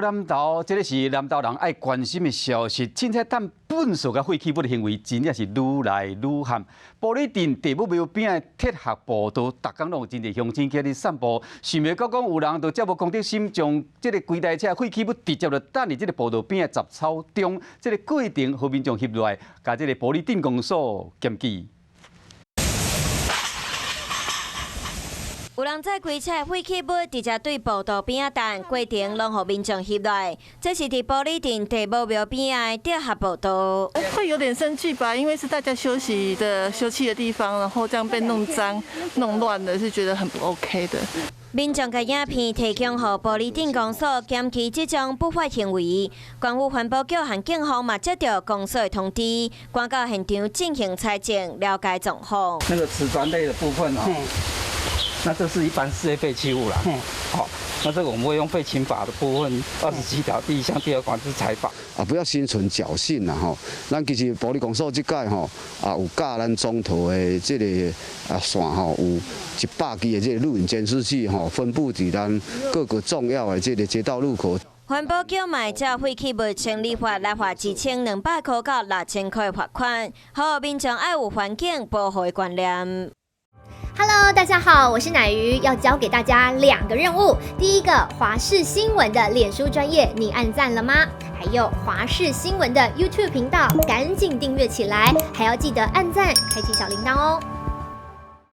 南投，這个是南投人愛關心的消息。凊彩擲糞埽佮廢棄物的行為，真正是愈來愈譀。埔里鎮地母廟邊的鐵學步道，逐工攏有真濟鄉親去咧散步。想袂到講有人就遮無公德心，將這个規台車廢棄物直接就擲佇這个步道邊的雜草中。這个過程，予民眾翕落來，共這个埔里鎮公所檢舉。有人載規車廢棄物直接對步道邊仔擲，過程攏予民眾翕落來。這是佇埔里鎮地母廟邊仔的德合步道。會有點生氣吧，因為是大家休息的休憩的地方，然後這樣被弄髒、弄亂的，是覺得很不 OK 的。民眾共影片提供予埔里鎮公所檢舉這種不法行為，縣府環保局和警方嘛接到公所的通知，趕到現場進行採證，了解狀況。那個瓷磚類的部分哦。那這是一般四類廢棄物啦。好，那這個我們會用廢清法的部分27條第一項第二款是裁罰。啊，不要心存僥倖啦吼！咱其實埔里公所這屆吼啊，有佮咱中投的這个線吼，有100支的這个錄影監視器吼，分布佇咱各個重要的這个街道路口。環保局嘛照廢棄物清理法來罰1200塊到6000塊罰款，予民眾愛有環境保護的觀念。 Hello，大家好，我是乃瑜，要交給大家兩個任務。第一個，華視新聞的臉書專頁，你按讚了嗎？還有華視新聞的 YouTube 頻道，趕緊訂閱起來，還要記得按讚，開啟小鈴鐺哦。